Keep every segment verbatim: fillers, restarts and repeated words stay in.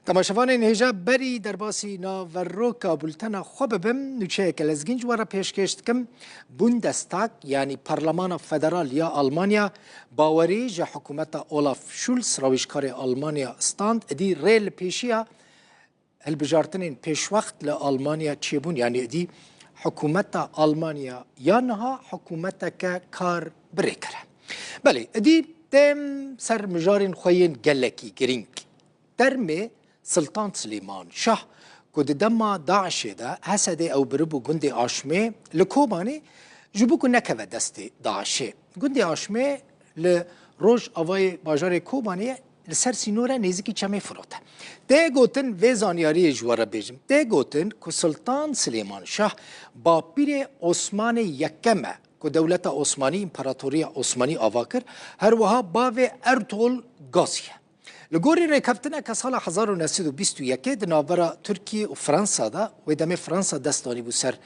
Temaşevanên hêja, berî derbasî naveroka bultena xwe bibim, nûçeyeke lezgîn ji we re pêşkêş dikim. Bundestag, yanî Parlemana Federal ya Almanya, bawerî ji hikûmeta Olaf Scholz, rewişkarê Almanya, stand, êdî rê li pêşiya hilbijartinên pêşwext li Almanya çêbûn, yanî êdî hikûmeta Almanya ya niha hikûmeteke kar birêker e. Belê, êdî têm ser mijarên xwe yên gelekî girîng. Termê Siltan Silêman Şah ku di dema DAIŞê de Hesedê ew biribû gundê Aşmê li Kobanê ji bo ku nekeve destê DAIŞê. Gundê Aşmê li rojavayê bajarê Kobanê ye, li ser sînor e, nêzîkî Çemê Firat e. Tê gotin, vê zanyariyê ji we re bêjim, tê gotin ku Siltan Silêman Şah bapîrê Osmanê Yekem e ku dewleta Osmanî, împaratoriya Osmanî ava kir, her wiha bavê Ertol Gazî ye. Li gorî rêkeftineke sala hezar û neh sed û bîst û yekê di navbera Tirkiyê û Fransa de, wê demê Fransa dest danîbû ser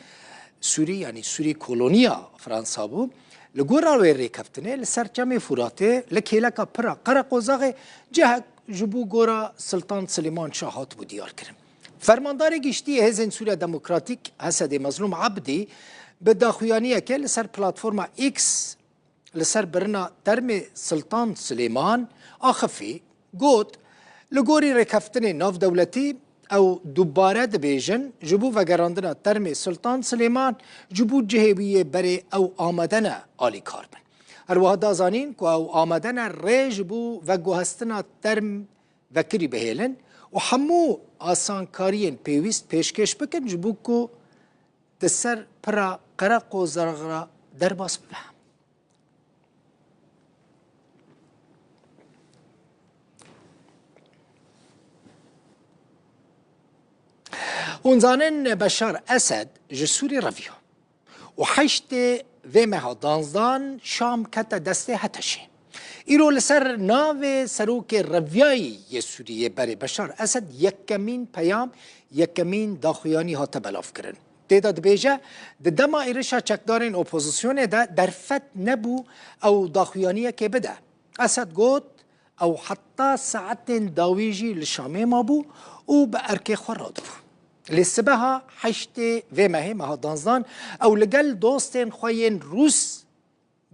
Sûrî, yanî Sûrî koloniya Fransa bû. Li gora wê rêkeftinê li ser Çemê Furatê, li kêleka pir a Qereqozaxê cihek ji bo gora Siltan Silêman Şah hatibû diyarkirin. Fermandarê Giştî yê Hêzên Sûriya Demokratîk, Hesedê Mezlûm Ebdî, bi daxuyaniyekê li ser platforma X li ser birina termê Siltan Silêman axifî, got, li gorî rêkeftinê navdewletî ew dubare dibêjin, ji bo vegerandina termê Siltan Silêman ji bo cihê wî yê berê ew amade ne alîkar bin. Her wiha da zanîn ku ew amade ne rê ji bo veguhestina term vekirî bihêlin û hemû asankariyên pêwîst pêşkêş bikin ji bo ku di ser pira Qereqozaxê re derbas bibe. Hûn zanin Beşar Esed ji Sûrî reviya û heştê vê meha danzdan Şam kete destê HTŞê. Îro li ser navê serokê reviyayî yê Sûriyê berê Beşar Esed yekemîn peyam, yekemîn daxuyanî hate belavkirin. Tê de dibêje, di dema êrişa çekdarên opozisyonê de derfet nebû ew daxuyaniyekê bide. Esed got, ew heta saetên dawî jî li Şamê mabû û bi erkê xwe radibû. Lê sibeha heştê vê mehê, meha danzdan, ew li gel dostên xwe yên Rûs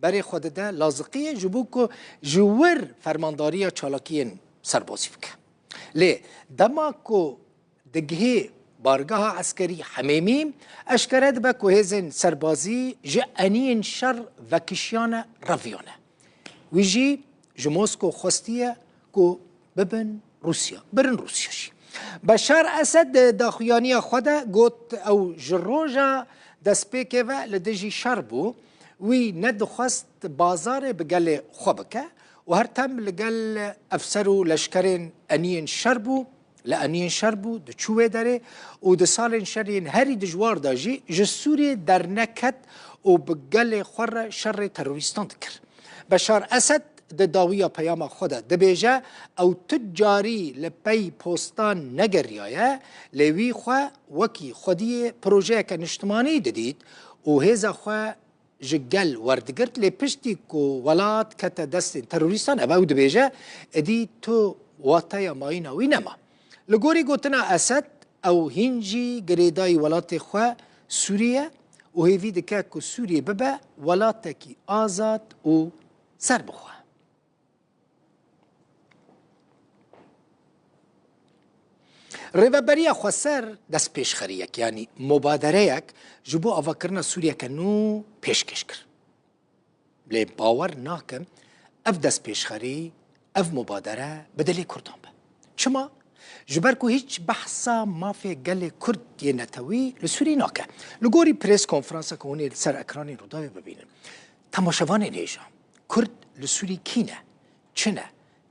berê xwe dide Laziqiyê ji bo ku ji wir fermandariya çalakiyên serbazî bike. Lê dema ku digihê bargeha eskerî Hemêmî, eşkere dibe ku hêzên serbazî ji eniyên şer vekişiyane reviyane. Wî jî ji Mosko xwestiye ku bibin Rûsya, birin Rûsya jî. Beşar Esed di daxuyaniya xwe de got, ew ji roja destpêkê ve li dijî şer bû, wî nedixwest bazarê bi gelê xwe bike û her tem li gel efser û leşkerên eniyên şer bû, li eniyên şer bû, diçû wê derê û di salên şerên herî dijwar de jî ji Sûriyê derneket û bi gelê xwe re şerê terorîstan dikir. Beşar Esed di dawiya peyama xwe de dibêje, ew tu carî li pey postan negeriyaye, lê wî xwe wekî xwediyê projeyeke niştimanî didît û hêza xwe ji gel werdigirt, lê piştî ku welat kete destên terorîstan, ev ew dibêje, êdî tu wateya mayîna wî nema. Li gorî gotina Esed, ew hîn jî girêdayî welatê xwe Sûrî ye û hêvî dike ku Sûrî bibe welatekî azad û serbixwe. Rêveberiya Xweser destpêşxeriyek, yanî mubadereyek ji bo avakirina Sûriyeke nû pêşkêş kir. Lê bawer nakim ev destpêşxerî, ev mubadere bi dilê Kurdan be. Çima? Ji ber ku hîç behsa mafê gelê Kurd yê netewî li Sûrî nake. Li gorî press konferanseke hûn ê li ser ekranên Rûdawê bibînin. Temaşevanên hêja, Kurd li Sûrî kî ne? Çi ne?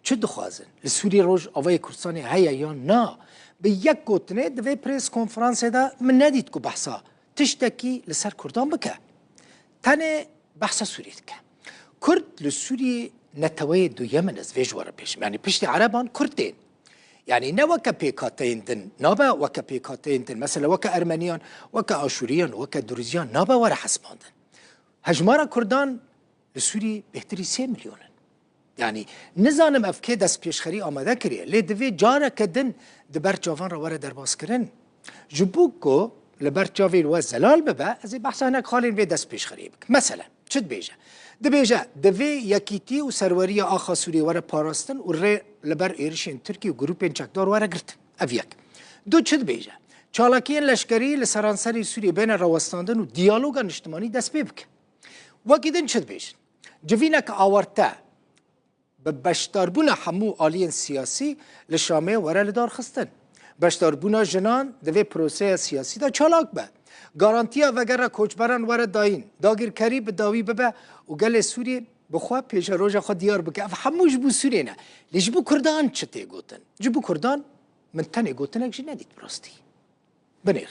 Çi dixwazin? Li Sûrî Rojavayê Kurdistanê heye yan na? Bi yek gotinê di vê press konferansê de min nedît ku behsa tiştekî li ser Kurdan bike. Tenê behsa Sûrî dike. Kurd li Sûrî neteweyê duyem in, ez vê ji we re bêjim. Yanî piştî Ereban Kurd tên. Yanî ne weke pêkhateyên din, nabe weke pêkhateyên din. Mesela weke Ermeniyan, weke Aşûriyan, weke Durûziyan nabe were hesibandin. Hejmara Kurdan li Sûrî bêhtirî sê milyon in. Yanî nizanim ev kê destpêşxerî amade kiriye, lê divê careke din di ber çavan re were derbaskirin. Ji bo ku li ber çavên we zelal bibe, ez ê behsa hinek xalên vê destpêşxeriyê bikim. Meselen, çi dibêje? Dibêje, divê yekîtî û serweriya axa Sûriyê were parastin û rê li ber êrişên Tirkî û grûpên çekdar were girtin. Ev yek. Du, çi dibêje? Çalakiyên leşkerî li seranserî Sûriyê bêne rawestandin û diyaloga niştimanî dest pê bike. Wekî din çi dibêjin? Civînek awarte bi beşdarbûna hemû aliyên siyasî li Şamê were lidarxistin. Beşdarbûna jinan di vê proseya siyasî de çalak be. Garantiya vegera koçberan were dayîn. Dagirkerî bi dawî bibe û gelê Sûriyê bi xwe pêşeroja xwe diyar bike. Ev hemû ji bo Sûriyê ne. Lê ji bo Kurdan çi tê gotin? Ji bo Kurdan min tenê gotinek jî nedît bi rastî. Binêr.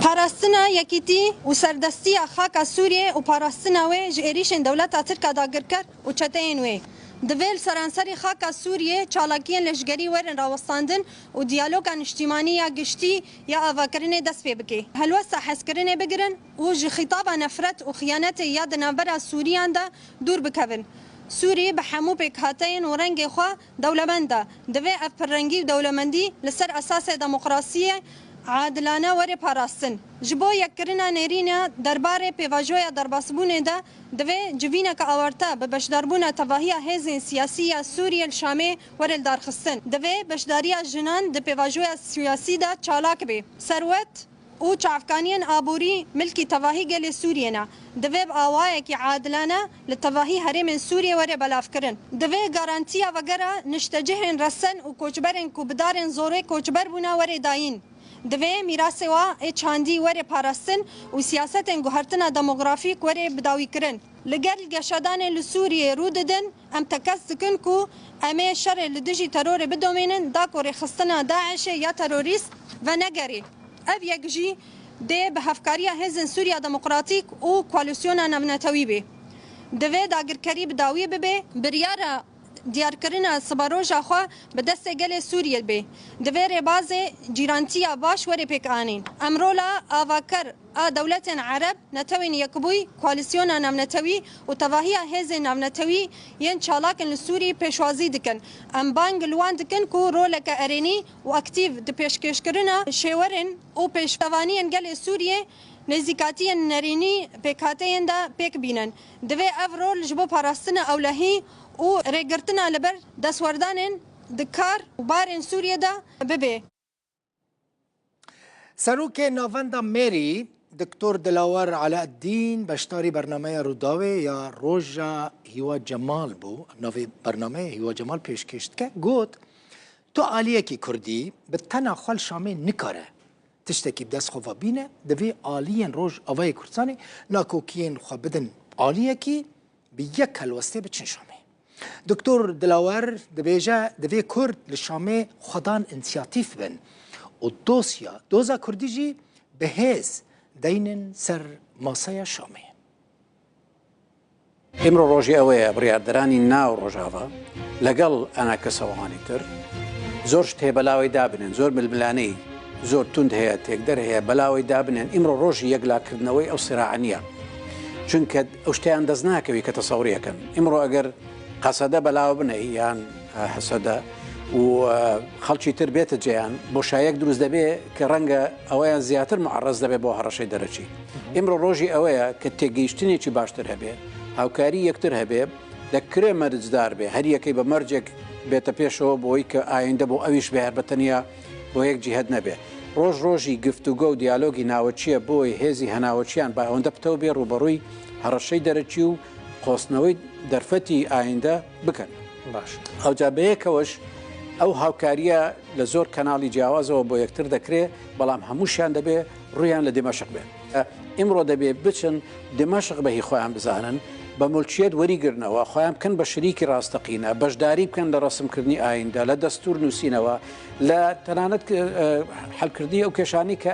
Parastina yekîtî û serdestiya xaka Sûriyê û parastina wê ji êrîşên dewleta Tirk a dagirker û çeteyên wê. Divê li seranserî xaka Sûriyê çalakiyên leşgerî werin rawestandin û diyaloga niştîmanî ya giştî ya avakirinê dest pê bike. Helwesta hezkirinê bigirin û ji xîtaba nefret û xiyanetê ya di navbera Sûriyan de dûr bikevin. Sûrî bi hemû pêkhateyên û rengê xwe dewlemend e. Divê ev pirrengî û dewlemendî li ser esasê demokrasiyê adilane were parastin. Ji bo yekkirina nêrîna derbarê pêvajoya derbasbûnê de divê civîneke awarte bi beşdarbûna tevahiya hêzên siyasî ya Sûriyê li Şamê were lidarxistin. Divê beşdariya jinan di pêvajoya siyasî de çalak be. Serwet û çavkaniyên aborî milkî tevahî gelê Sûriyê ne. Divê bi awayekî adilane li tevahî herêmên Sûriyê were belavkirin. Divê garantiya vegera niştecihên resen û koçberên ku bi darên zorê koçber bûne were dayîn. Divê mîrasê wa ê çandî were parastin û siyasetên guhertina demografîk were bidawîkirin. Li gel geşedanên li Sûriyê rû didin, em tekez dikin ku em ê şerê li dijî terorê bidomînin, da ku rêxistina DAIŞê ya terorîst venegerê. Ev yek jî dê bi hevkariya Hêzên Sûriya Demokratîk û Koalîsyona Navnetewî bê. Divê dagirkerî bi dawî bibe, biryara diyarkirina siberoja xwe bi destê gelê Sûriyê bê. Divê rêbazê cîrantiya baş were pêk anîn. Em rola avaker a dewletên Ereb, Netewên Yekbûyî, Koalîsyona Navnetewî û tevahiya hêzên navnetewî yên çalak in li Sûrî pêşwazî dikin. Em bang li wan dikin ku roleke erênî û aktîf di pêşkêşkirina şêwerin û pêştevaniyên gelê Sûriyê, nêzîkatiyên nerênî pêkhateyên de pêk bînin. Divê ev rol ji bo parastina ewlehî û rêgirtina li ber destwerdanên di kar û barên Sûriyê de bibe. Serokê Navenda Mêrî, Doktor Dilawer Alaeddîn, beşdarî bernameya Rûdawê ya Roja Hîwa Cemal bû. Navê bernameyê Hîwa Cemal pêşkêş dike. Got, tu aliyekî Kurdî bi tena xwe li Şamê nikare tiştekî bi dest xwe ve bîne, divê aliyên Rojavayê Kurdistanê nakokiyên xwe bidin aliyekî, bi yek helwestê biçin Şamê. Doktor Dilawer dibêje, divê Kurd li Şamê xwedan însiyatîf bin û dosya, doza Kurdî jî bi hêz deynin ser maseya Şamê. ئمڕۆ ڕۆژی ئەوەیە بڕیاردەرانی ناو ڕۆژاڤا لەگەڵ ئەناکەسەوەهانی تر زۆر شت هەیە بەلاوەی دابنێن، زۆر ململانەی زۆر توند هەیە، تێکدەر هەیە، بەلاوەی دابنێن. ئمڕۆ ڕۆژی یەکلاکردنەوەی ئەو سراعە نییە، چونکە ئەو شتیان دەست ناکەوی کە تەسەوریەکەن. ئمڕۆ ئەگەر قەسەدە بەلاوە بنەی یان حەسەدە و خەڵکی تر بێتە جێیان، بۆشایەک دروست دەبێ کە ڕەنگە ئەوەیان زیاتر معەڕەز دەبێ بۆ هەڕەشەی دەرەکی. ئمڕۆ ڕۆژی ئەوەیە کە تێگەیشتنێکی باشتر هەبێ، هاوکاری یەکتر هەبێ، دەکرێ مەرجدار بێ، هەر یەکەی بە مەرجێک بێتە پێشەوە بۆی کە ئایندە بۆ ئەویش بێ، هەر بە تەنیا بۆ یەک جیهەت نەبێ. ڕۆژ ڕۆژی گفتوگۆ و دیالۆگی ناوەچیە بۆی هێزی هەناوەچیان بە ئەوەندە پتەو بێ ڕوبەڕووی هەڕەشەی دەرەکی و قۆستنەوەی دەرفەتی ئایندە بکەن. باش. ئەوجا بەیەکەوەش ئەو هاوکاریە لە زۆر کەناڵی جیاوازەوە بۆ یەکتر دەکرێ، بەڵام هەمووشیان دەبێ ڕوویان لە دیمەشق بێ. ئیمڕۆ دەبێ بچن دیمەشق بە هی خۆیان بزانن، بە ملکیەت وەریگرنەوە، خۆیان بکەن بە شریکی ڕاستەقینە، بەشداری بکەن لە ڕەسمکردنی ئایندە، لە دەستور نووسینەوە، لە تەنانەت حلکردنی ئەو کێشانی کە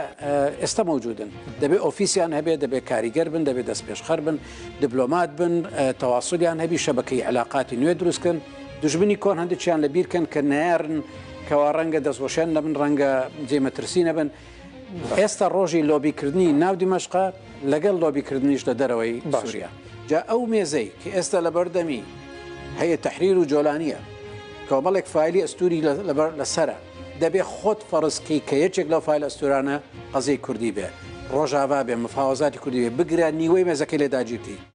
ئێستا مەوجودن. دەبێ ئۆفیسیان هەبێ، دەبێ کاریگەر بن، دەبێ دەستپێشخەر بن، دبلۆمات بن، تەواسولیان هەبی، شەبەکەی علاقاتی نوێ دروستکەن. دژمنی کۆن هەندێکیان لە بیرکەن کە نەیارن کەوا ڕەنگە دەستوەشێن نەبن، ڕەنگە جێ مەترسی نەبن. ئێستا ڕۆژی لۆبیکردنی ناو دیمەشقە لەگەڵ لۆبیکردنیش لە دەرەوەی سووریا. جا ئەو مێزەی کە ئێستا لە بەردەمی Heye Tehrîr û Colaniye. Komelek faîlî estûrî li, li ber, li ser e. Debê xwe ferz kî ke yekek lew faîl estûrane qezê kurdî be. Rojava be, mifawezatî kurdî be. Bigire nîwey mêzekê lê dacî kî.